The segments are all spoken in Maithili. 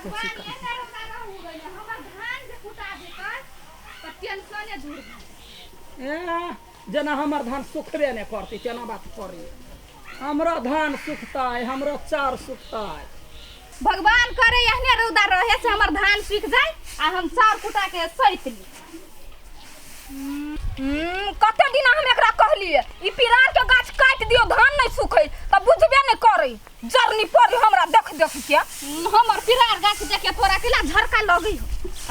देखै छी कनी। ए, जेना हमर धान सुखबे नहि करतै तेना बात करी हमरो धान सुखतै हमरो चाउर सुखतै भगवान करे एहने रौदा रहे से हमर धान सूख जाए आ हम चाउर कुटा के सैत ली। कते दिन हम एकरा कहलिए ई पिरार के गाछ काटि दियो धान नहीं सुखे त बुझबे नहीं करे जरनी पड़ी हमरा देख देख के। हमर पिरार गाछ देख के तोरा केला झरका लगई हो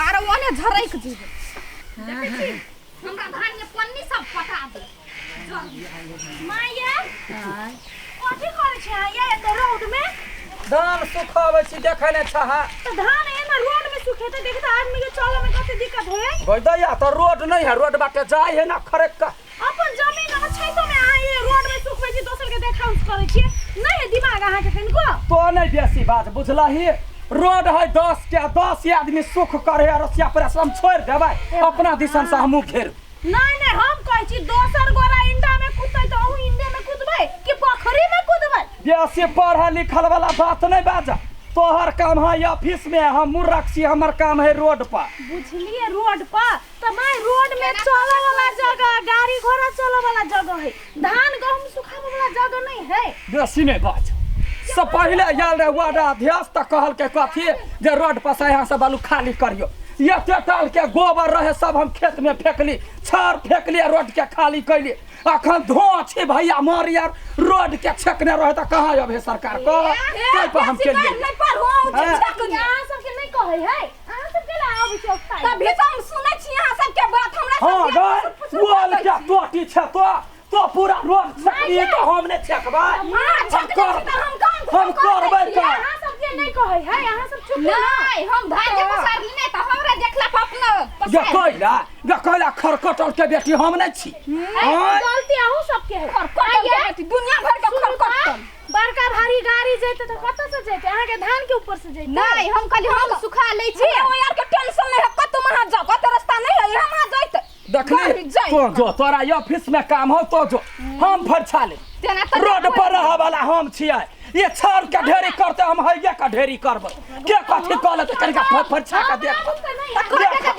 आर ओने झरक जीबे। देखै छी हमरा धान में पन्नी सब पटा दे। माया कथी करै छै अहाँ ये एते रौद में? धान सुखाबै छी देखै नहि छह। तऽ धान एना रोड में सुखेतै देखै तऽ आदमी के चले में कते दिक्कत होय। गई तऽ रोड नहीं है रोड बाटे जाय है ना खड़क का। अपन जमीन अछैतो में अहाँ ये रोड में सुखबै छी दोसर के देखाउस करै छियै नहीं है दिमाग अहाँ के कनिको। तो नहीं बेसी बात बुझलही रोड है 10 के 10 आदमी सुख करे रसिया पर हम छोड़ देबै अपना दिसन से हमहूँ घेर। नहीं नहीं हम कहै छी दोसर गोरा इंडा में कुदतै तऽ अहूँ इंडे में कुदबै कि पोखरी में कुदबै? बेसी पढ़ल लिखल वाला बात नहीं बाजा तोहर काम है ऑफिस में हम मूर्ख छी हमर काम है रोड पर। बुझलिए रोड पर तऽ my road में चले वाला जगह गाड़ी घोड़ा चले वाला जगह है धान गहूम सुखावे वाला जगह नहीं है। बेसी नहीं बाज सब पहले आयल रहे वार्ड अध्यक्ष तऽ कहलकै कथी जे रोड पर से यहाँ से बालू खाली करियो। एते टाल के गोबर रहे सब हम खेत में फेंकली छार फेंकली रोड के खाली कैली अखन धोआ छी भैया मर यार रोड के छेकने रहे तऽ कहाँ अबे सरकार कह ताहि पर हम केलिए। नहीं पढ़ो अहाँ सबके नहीं कहै है अहाँ सब के ला आबै छै औकताइ। तभी तो हम सुनै छी अहाँ सबके बात हमरा हाँ गए बोल के टोटी छे तो पूरा रोड छेकली तो हम नहीं छेकबै। हम करबै का अहाँ सबके नहीं कहै है अहाँ सब चुप नहीं हम धान के पसारली नहीं त हमरा देखला पर अपना गे कैला गे कैला खरकटल के बेटी हम नहीं छी। गलती अहूँ सबके है खरकटल के बेटी दुनिया भर के खरकटल। बड़का भारी गाड़ी जैते त कतऽ से जैते अहाँ के धान के ऊपर से जैते? नहीं हम कहली हम सुखा लै छी ओ यार के टेंशन नहीं है कत महा जाओ कत रास्ता नहीं है हम आ जैते। देखली तो जो तोरा ऑफिस में काम हो तो जो हम फरछा ले रोड पर रह वाला हम छियै ये छाड़ के ढेरी करते हम हैये के ढेरी करबै के कथी कहले त कनिका फरछा के देख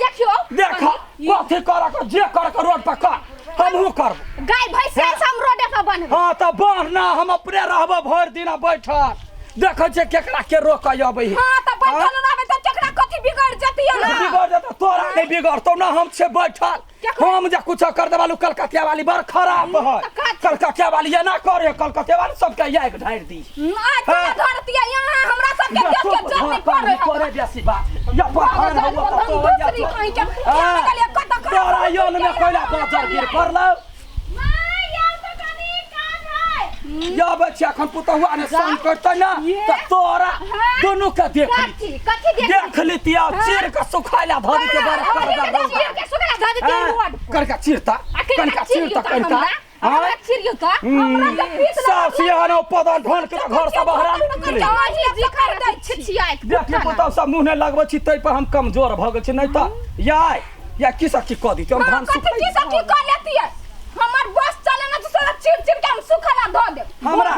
देखियो देख कथी कर के जे कर के रोड पर कर हमहूँ करबै गाय भैंस से हम रोडे पर बन्हबै। हाँ तऽ बन्हना हम अपने रहबै भरि दिन बैठल देखै छियै केकरा के रोकै अबै है। हाँ तऽ बैठल रहबै तऽ केकरा कथी बिगड़ जेतै ना बिगड़ जेतै तोरा नहीं बिगड़तौ ना हम छै बैठल हम जे कुछ कर देबालू कलकतिया वाली बड़ खराब है कलकतिया वाली एना करे कलकतिया वाली सबके आगि ढारि दी। धरतिया यहाँ हमरा सबके देख के जल्दी पड़े करे बेसी बात या पठान हुआ तो दूसरी कहीं के तोरा योन में कोइला बाजार गिर पड़लौ या बच्चा अखन पुतहुआ ने संग करतै ना तऽ तोरा दुनू के देख कथी कथी देख लेती आ चीर के सुखाइला धरी के बड़ कर के सुखाइला धरी के रोड कनका चीरता कनका चीरता कनका हमरा चिरियो त हमरा के पीत सब सियानो पदन ढोल के घर से बहरा निकले जी कर दै छिछियाइत देखी पुतहु सब मुँह नहि लगबै छी ताहि पर हम कमजोर भऽ गेल छी नहीं तऽ या की सब की कऽ दितै हम धान कथी की सब की कऽ लेतियै हमर बस चले ना तो सारा चिर चिर के हम सुखला धऽ देब। हमरा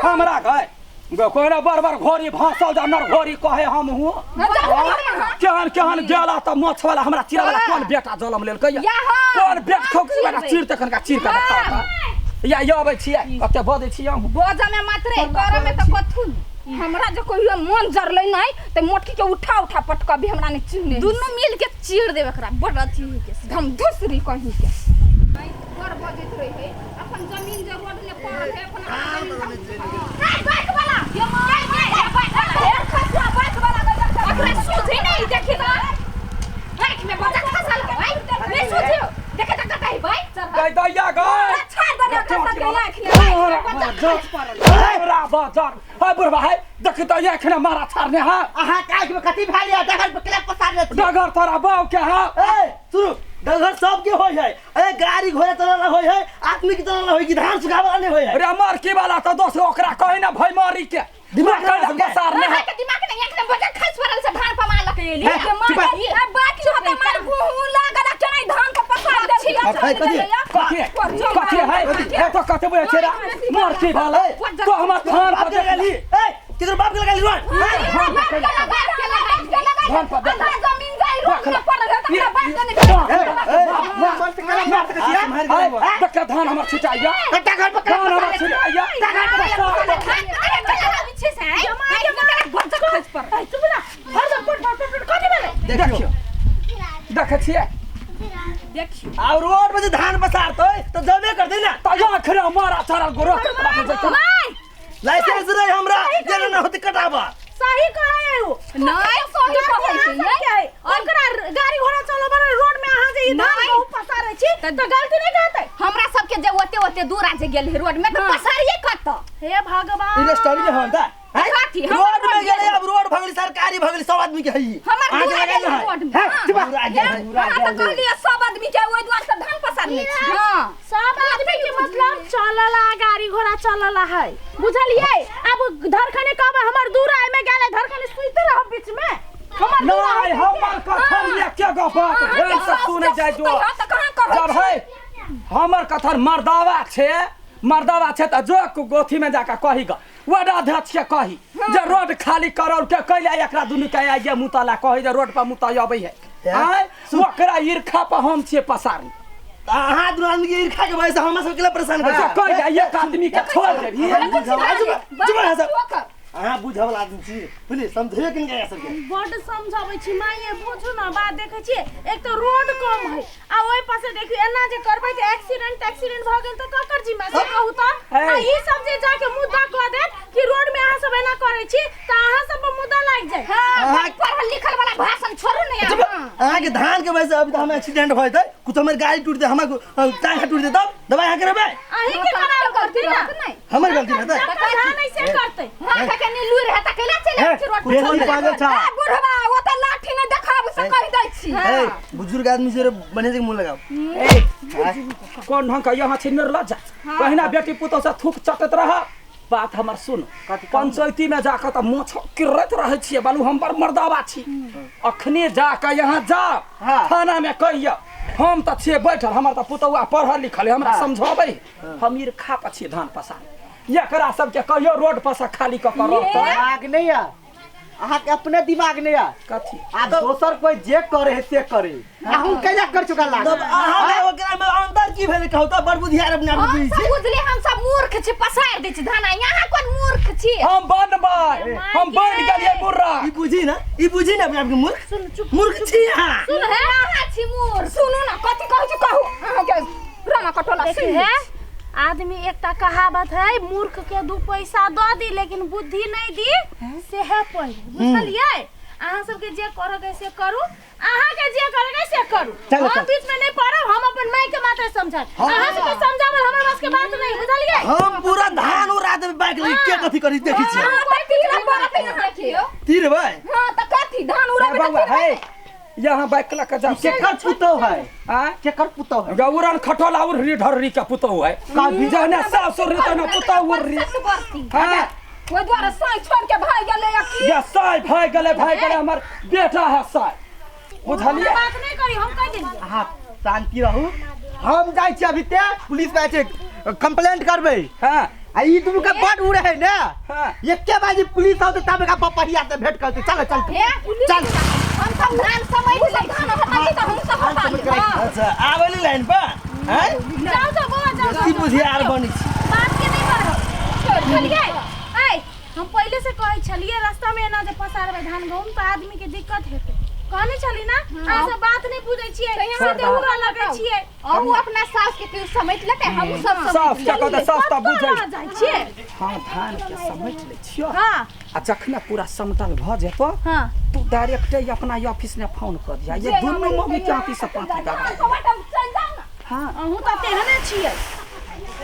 हमरा गए कोना बड़ बड़ घोड़ी भासल जा नर घोड़ी कहे हम हूँ केहन केहन गेला तऽ माछ वाला हमरा चिरा वाला कोन बेटा जलम लेलकै कोन बेट खो के बेटा चिर तखन का चिर के देखता या यो अबै छियै कते बजै छियै हम बजऽ में मात्रे करऽ में तऽ कथू हमरा जे कहियो मन जरलै नहीं तऽ मोटकी के उठा उठा पटकबी हमरा नहीं चिन्हने दुनू मिल के चीर देब एकरा बड़ अथी होइ के हम दूसरी कहीं के बड़ बजैत रहे अपन जमीन जे रोड ने पड़ल है अपन बाइक वाला ये माय बाइक वाला हे खसुआ बाइक वाला ओकरा सूझे नहीं देखी तो आँख में बजा खसल भाई नहीं सूझे देखे त कतई भाई गई दैया गई छाड़ दे खसल के आँख में बजा खस पड़ल हमरा बाजार है बुढ़वा है देखी त आँख ने मारा छाड़ने है अहाँ के आँख में कथी भेल या डगर पर केला पसारने छी? डगर तोरा बाप के है ए सुनू डगर सबके होय है ए गाड़ी घोड़ा चलाना होय है आदमी के चलाना होय कि धान सुखावे वाला नहीं होय है रे मरकी वाला तो दोस्त ओकरा कही ना भई मरी के दिमाग दिमाग खराब कैला पसारने है के दिमाग नहीं एकदम बजा खस पड़ल से धान पमा लके एली हे, के मार चुप ए बाकी होते मार गुहू लागल के नहीं धान के पसार दे कथी? कथी कथी है ए तो कथी बुझै छै रे मरकी वाला तो हमर धान बाप के पर लगाली ए केकरो बाप के लगाली रोड बाप के लगा के लगा धान पर देख। आधा जमीन जाई रोड में पड़ल है त हमरा बात नहीं। देख धान हमर छिटाइया, धान हमर छिटाइया। देखियो, देखै छियै? देखियो। आ रोड पर जे धान पसारतै तऽ जबे करतै ना। तऽ आखिर मारा चढ़ल गोरो जेतै। लाइसेंस रहे हमरा, जेना ना होतै कटाबा। सही कहै है उ। नहीं, सही कहै छै, नहीं ओकरा गाड़ी घोड़ा चलऽ वाला रोड में अहाँ जे ई धान नहीं। गहूम पसारै छी तऽ गलती नहीं कहतै? हमरा सबके जे ओते ओते दूर आ जे गेल है रोड में त पसारिए कत? हे भगवान, इंडस्ट्री में होता कथी? हमर रोड में रोड गेलै, अब रोड भगली, सरकारी भगली, सब आदमी के है। हमर अहाँके दूर आ लगायल गेल है। रोड में। हैं, चुप। हाँ, तऽ कहलियै सब आदमी के ओहि दुआरे से धान पसारने छी। हां, सब आदमी के मतलब चलला गाड़ी घोड़ा चलला है, बुझलियै? अब धरखने कब हमर दूर आय में गेलै, धरखने सुइत रह बीच में हमर दूर आय। नहीं, हमर कथन एके गो बात ध्यान से सुनै जाइ जो। तऽ कहाँ कहै? जब है हमर कथन मर्दावा छै, मर्दावा छै तऽ जो गोथी में जाके कही ग वार्डाध्यक्ष के कही जे रोड खाली करल के कैला। एकरा दुनू के आइ मुतला कही जे रोड पर मुता अबै है। आय ओकरा ईर्खा पर हम छियै पसारी। अहाँ दुनू आदमी के ईर्खा के वजह से हमरा सबके ला परेशान करै से छै। कैला एक आदमी के छोड़ देबही? चुप रह सब। अहाँ बुझऽ वाला आदमी छी, बुझलियै? समझेबे कि नहि सबके? बड्ड समझाबै छी माइए, बुझू ने बात। देखै छियै, एक तऽ रोड कम है आ ओहि पर से देखियौ एना जे करबै तऽ एक्सीडेंट एक्सीडेंट भऽ गेल तऽ ककर जिम्मा, से कहू तऽ? आ ई सब जे जाके मुद्दा कऽ देत कि रोड में अहाँ सब एना करै छी तऽ अहाँ सब पर मुद्दा लागि जाय। हां, पढ़ल लिखल वाला भाषण छोड़ू ने अहाँ। अहाँके धान के वजह से अभी तऽ हम एक्सीडेंट भऽ जेतै, कुछ हमर गाड़ी टूटतै, हमर टांग टूटतै, तब दवाइ अहाँ करेबै? अहीं के कराबे पड़तै ने। नहीं। हमर गलती रहतै? जब धान ऐसे करतै। हां, के नी लूर है त कैला चले हे, छी रोड पर? बेसी पागल छा। ए बुढ़वा, ओ त लाठी ने देखाब से कहि दै छी। ए, बुजुर्ग आदमी से बढ़िया से मुँह लगाओ। ए, कोन ढंग के यहाँ छै निर्लज्ज, पहिना बेटी पुतोह से थूक चटैत रह। बात हमर सुन, पंचायती में जाकर तऽ मोछ किरैत रहै छियै बालू, हम बड़ मर्दावा छी। अखने जाके यहाँ जा, थाना में कहिया हम तऽ छियै बैठल, हमर तऽ पुतौआ पढ़ल लिखल है, हमरा समझाबै। हम ईर्खा पर छियै धान पसार। एकरा सबके कहियो रोड पर से खाली कऽ कऽ रहतै? दिमाग नहीं है अहाँके, अपने दिमाग नहीं है। कथी? आ दोसर कोई जे करे है से करे, आ हम कैला कर चुका लाग। तब अहाँ ओकरा में अंतर की भेलै कहू तऽ? बड़ बुधियार अपने आप हम बुझै सब छी। बुझली, हम सब मूर्ख छी, पसार दै छी धान। यहाँ कोन मूर्ख छी? हम बनबै, हम बनि गेलियै बुर्रा। ई बुझी ना, ई बुझी ना अपने आप के मूर्ख। सुन, चुप। मूर्ख छी अहाँ। सुन हे, अहाँ छी मूर्ख। सुनू ना, कथी कहै छी कहू अहाँके रामा कटोला। देखी सुन है आदमी, एकटा कहावत है, मूर्ख के दू पैसा दऽ दी लेकिन बुद्धि नहीं दी से है पहिले, बुझलियै? अहाँ सबके जे करऽ के से करू, अहाँ के जे करऽ के से करू। चलो, हम चलो। बीच में नहीं पड़ब। हम अपन माय के मात्र समझाब, अहाँ सबके समझावल हमर बस के बात नहीं, बुझलियै? हम पूरा धान उड़ा देबै बाइक लऽ के, कथी करी देखै छियै। हाँ, तऽ तीर पड़त देखियौ। तीर भाई। हाँ, तऽ कथी धान उड़ेबै? बौआ है, यहाँ बाइक लऽ के जा। केकर पुतोह है? आँय? केकर पुतोह है? गौरन खटोला उर्री ढर्री के पुतोह है, जहने सासुर री तहने पुतोह उर्री। हाँ। ओहि दुआरे साँझ छोड़ के भागि गेलै या की? या साय भाग गेलै, भाग गेलै, हमर बेटा है साय, बुझलियै? बात नहीं करी, हम कहि देलियै। अहाँ शांति रहू, हम जाइ छी अभी ते पुलिस में छै कंप्लेंट करबै। हाँ। आ ई दुनू के बड उड़े है ने। हाँ। एके बाजी पुलिस औते तब एकरा पपहिया से भेंट करते। चल चल। हे पुलिस, चल। हम सब धान समैझ ले, धान हटा तऽ हम सब हटा लेब। हाँ। अच्छा, आबेली लाइन पर हैं। जाओ जाओ बौआ, जाओ। बेसी बुधियार बनै छी। बात के नहीं बढ़ाओ, बुझलियै? ऐ, हम पहिले से कहै छलियै, रास्ता में एना जे पसारबै धान गहूम तऽ आदमी के दिक्कत हेतै, कहने छली ना? अहाँ सब बात नहीं बुझै छियै, सीधे उड़ऽ लगै छियै। अहूँ अपना सास के केओ समेट लेतै, हमहूँ सब सास समेट के कहतै, सास तऽ बुझै। कतऽ जाइ छियै? हाँ, धान के समेट लै छियौ। हाँ। आ जखने पूरा समटल भऽ जेतौ, हाँ, तू डायरेक्टे अपना ऑफिस में फोन कर दिया, ये दुनू मम्मी के हाथी से पाँच धान चलि जाउ ने। हाँ। अहूँ तऽ तेहने छियै।